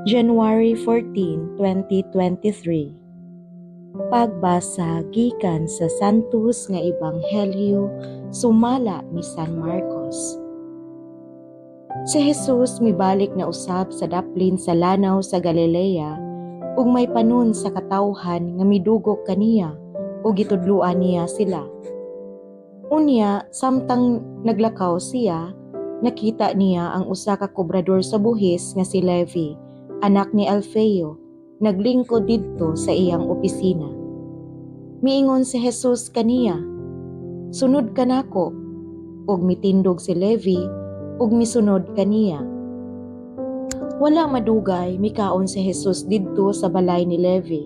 January 14, 2023. Pagbasa gikan sa Santos nga Ebanghelyo sumala ni San Marcos. Si Jesus mibalik na usab sa daplin sa Lanaw sa Galilea ug may panon sa katawhan nga midugok kaniya ug gitudloan niya sila. Unya, samtang naglakaw siya, nakita niya ang usa ka kobrador sa buhis nga si Levi, anak ni Alfeo, naglingkod didto sa iyang opisina. Miingon si Jesus kaniya, "Sunod ka nako." Ug mitindog si Levi ug misunod kaniya. Wala madugay, mikaon si Jesus didto sa balay ni Levi.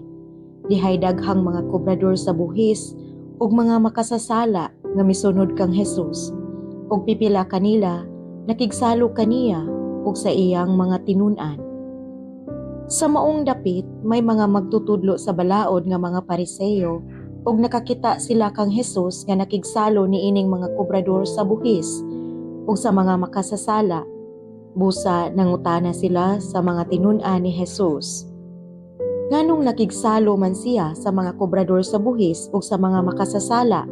Dihay daghang mga kobrador sa buhis ug mga makasasala nga misunod kang Jesus. Ug pipila kanila nakigsalo kaniya ug sa iyang mga tinun-an. Sa maong dapit, may mga magtutudlo sa balaod nga mga Pariseo ug nakakita sila kang Jesus nga nakigsalo niining mga kobrador sa buhis ug sa mga makasasala. Busa nangutana sila sa mga tinun-an ni Jesus, "Nganong nakigsalo man siya sa mga kobrador sa buhis ug sa mga makasasala?"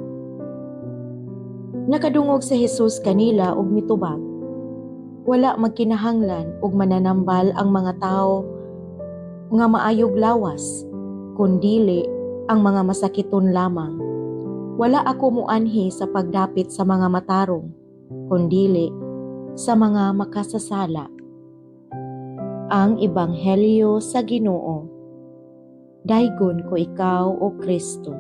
Nakadungog si Jesus kanila ug mitubag, "Wala magkinahanglan og mananambal ang mga tawo nga maayog lawas, kundili ang mga masakiton lamang. Wala ako muanhi sa pagdapit sa mga matarong, kundili sa mga makasasala." Ang Ebanghelyo sa Ginoo. Daygon ko ikaw, O Kristo.